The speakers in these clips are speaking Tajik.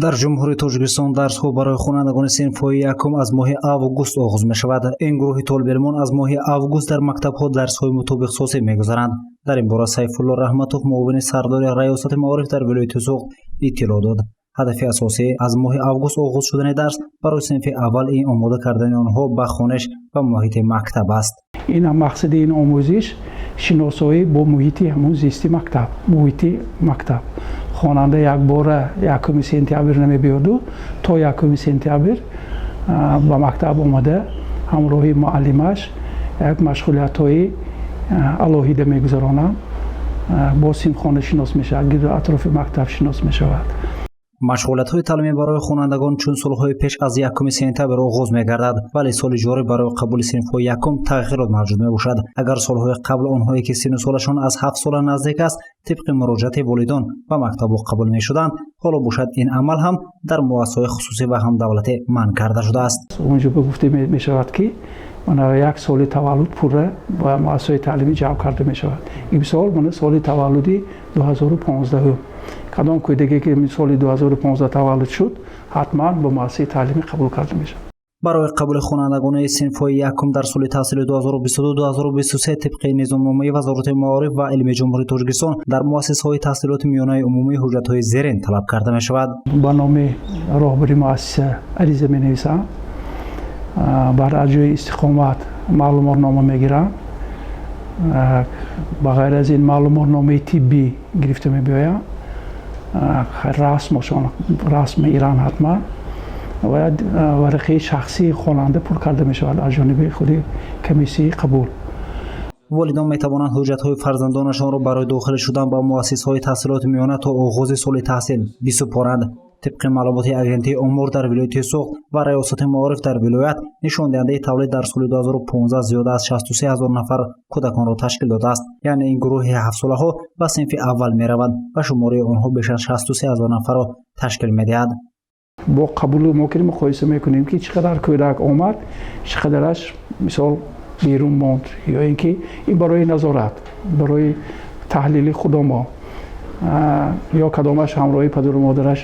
Дар Ҷумҳурии Тоҷикистон дарсҳо барои хонандагони синфҳои якум аз моҳи август оғоз мешавад. Ин гурӯҳи толибилмон аз моҳи август дар мактабҳо дарсҳои мутобиқсозӣ мегузаранд. Дар ин бора Сайфулло Раҳматов, муовини сардори Раёсати маориф дар вилояти Суғд, иттилоъ дод. Ҳадафи асосӣ аз моҳи август оғоз шудани дарс барои синфи аввал ин омода кардани онҳо ба хониш ва муҳити мактаб аст. Ин мақсади ин омӯзиш шиносоӣ бо муҳити ҳамун зисти мактаб, муҳити мактаб. Хонанда якбора 1 сентябр намебиёду, то 1 сентябр ба мактаб омада, ҳамроҳи муаллимаш як машғулиятҳои алоҳида мегузаронанд, бо синфхона шинос мешавад, гирду атрофи мактаб шинос мешавад. Машғулиятҳои таълимӣ барои хонандагон чун солҳои пеш аз 1 сентябр оғоз мегардад, вале соли ҷорӣ барои қабули синфҳои якум тағйирот мавҷуд мебошад. Агар солҳои қабл онҳое, ки синну солашон аз 7 сола наздик аст, тибқи муроҷиати волидон ба мактабҳо қабул мешуданд, ҳоло бошад, ин амал ҳам дар муассисаҳои хусусӣ ва ҳам давлатӣ манъ карда шудааст. Онҷо ба гуфта мешавад, ки як соли таваллуд пурра ба муассисаҳои таълимӣ ҷалб карда мешавад. Имсол мана соли таваллуди 2015, кадом кӯдаке, ки соли 2015 таваллуд шуд, ҳатман ба муассисаи таълимӣ қабул карда мешавад. Барои қабули хонандагони синфҳои якум дар соли таҳсили 2022-2023 тибқи низомномаи Вазорати маориф ва илми Ҷумҳурии Тоҷикистон дар муассисаҳои таҳсилоти миёнаи умумӣ ҳуҷҷатҳои зерин талаб карда мешавад. Ба номи роҳбари муассиса ариза менависам, бар аз ҷои истиқомат маълумотнома мегирам, ба ғайр аз ин маълумотномаи тиббӣ гирифта мебиёям, расмошон, расм мегиранд ҳатман, ва варақаи шахсии хонанда пур карда мешавад аз ҷониби худи комиссияи қабул. Волидон метавонанд ҳуҷҷатҳои фарзандонашонро барои дохил шудан ба муассисаҳои таҳсилоти миёна то оғози соли таҳсил бисупоранд. Тибқи маълумоти Агентии омор дар вилояти Суғд ва Раёсати маориф дар вилоят, нишондиҳандаи тавлид дар соли 2015 зиёда аз 63 ҳазор нафар кӯдаконро ташкил додааст. Яъне ин гурӯҳи ҳафтсолаҳо ба синфи аввал мераванд ва шумораи онҳо беш аз 63 ҳазор нафарро ташкил медиҳад. Бо қабули мо ки муқоиса мекунем, ки чӣ қадар кӯдак омад, чӣ қадараш, мисол, берун монд, ё ин ки ин барои назорат, барои таҳлили худомо, ё кадомаш ҳамроҳи падару модараш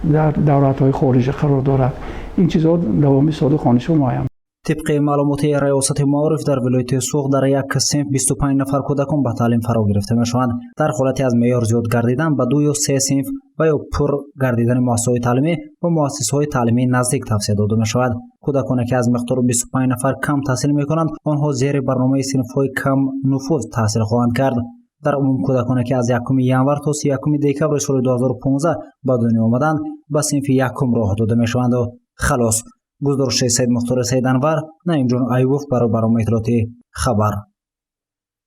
дар давлатҳои хориҷӣ қарор дорад. Ин чизҳо давоми соли хонишо муайян. Тибқи маълумоти Раёсати маориф дар вилояти Суғд, дар як синф 25 нафар кӯдакон ба таълим фаро гирифта мешаванд. Дар ҳолати аз меъёр зиёд гардидан ба ду ё се синф ва ё пур гардидани муассисаҳои таълимӣ ба муассисаҳои таълимии наздик тавсия дода мешавад. Кӯдаконе, ки аз миқдори 25 нафар кам таҳсил мекунанд, онҳо зери барномаи синфҳои камнуфуз таҳсил хоҳанд кард. Дар умум, кӯдаконе, ки аз 1 январ то 31 декабри соли 2015 ба дунё омаданд, ба синфи якум роҳ дода мешаванду халос. Гузориши Саидмухтори Саиданвар, Наимҷон Аюбов барои барномаи иттилоотии «Хабар».